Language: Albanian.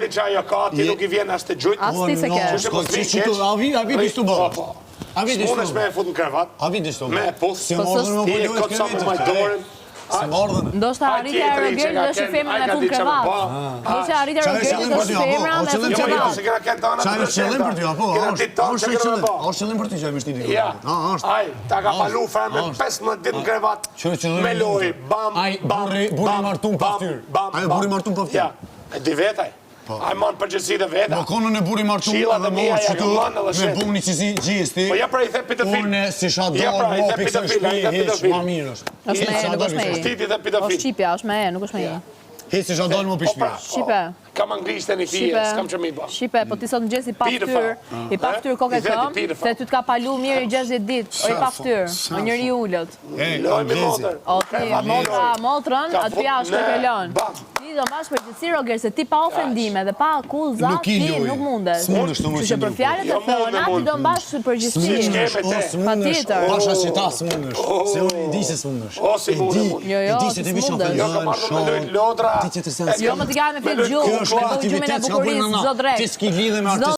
Aktivitetin që ajo ka, ti nuk i vjen as të gjujt. As ti s'e ke. Kështu që mos vi keq. A vi, a vi ti Po, po. A vi ti S'mundesh me e fut në krevat. A vi ti Me e puth. Si më ardhën Ti e kot sa me majt dorën. Si më ardhën. Ndoshta arritja e Rogertit është që femra me fut në krevat. Ndoshta arritja e Rogertit është femra me fut në Jo, jo, krevat. se kena kënë tana Qa është qëllim për ty, apo? Kena ditë tanë është që kena me qëllim? ba. A është qëllim për ty që e më shtiti Ja, A, është. ai, ta ka palu femrën është. 15 ditë në krevat. Që është qëllim Me lojë, bam, Ai, bam, burri- burri bam, martun pa bam, ftyrë. bam, Ai, bam. burri martun pa ftyrë. Ja, e di vetaj. Ai man përgjegjësitë e veta. Po konën e burri martun Këshillat edhe e mia më ja që kam dhënë edhe me shet. buni që si gjesti. Po ja pra i the pedofil. Unë si sha Ja pra, dalë, i mo the pikë së pedofil, ai shtëpi, the hiç, pedofil. ma mirë është. Është me Hiç, e, sa nuk dalë është me pikë i. së Titi dhe O pedofil. Shqipja, është me e, nuk është me i. Hiç si sha dalë mo pikë Po pra, shtëpi. Shqipe. Kam anglisht e një fije, Shqipe, s'kam që mi ba. Shqipe, po ti sot në gjesi pa Pirfa. ftyrë, i pa Eh? ftyrë kokë I theti këmbë, pirfa. se ty t'ka palu mirë i 60 ditë, o i pa ftyrë, o njeri i ulët. Ej, Loj me Anglezi. motër. O ti, motra, motrën, Ka aty fut jashtë në- ke lënë. bam. Ti do mbash përgjegjësi Roger, se ti pa ofendime dhe pa akuza, Nuk i ti loj. nuk mundesh. S'mundesh të më Kështu që për qëndru. fjalët Jo, e mund, thëna, ti mund. do mbash përgjegjësi. Siç ke me O, te. s'mundesh, Patjetër. pasha si ta s'mundesh. Se unë e di se s'mundesh. O, si E mund, di, mund. Jo, jo, e di se ti ti vish s'mundesh. Jo, kam ardhur me lojt lodra. Ti tjetër sen Jo, më të ka me fjetë Me lojt gjuhë, Kjo është me bëu gjumin e aktivitet që ka bëjnë bukurisë, na. çdo drek. Ti s'ki lidhje me Çdo artist.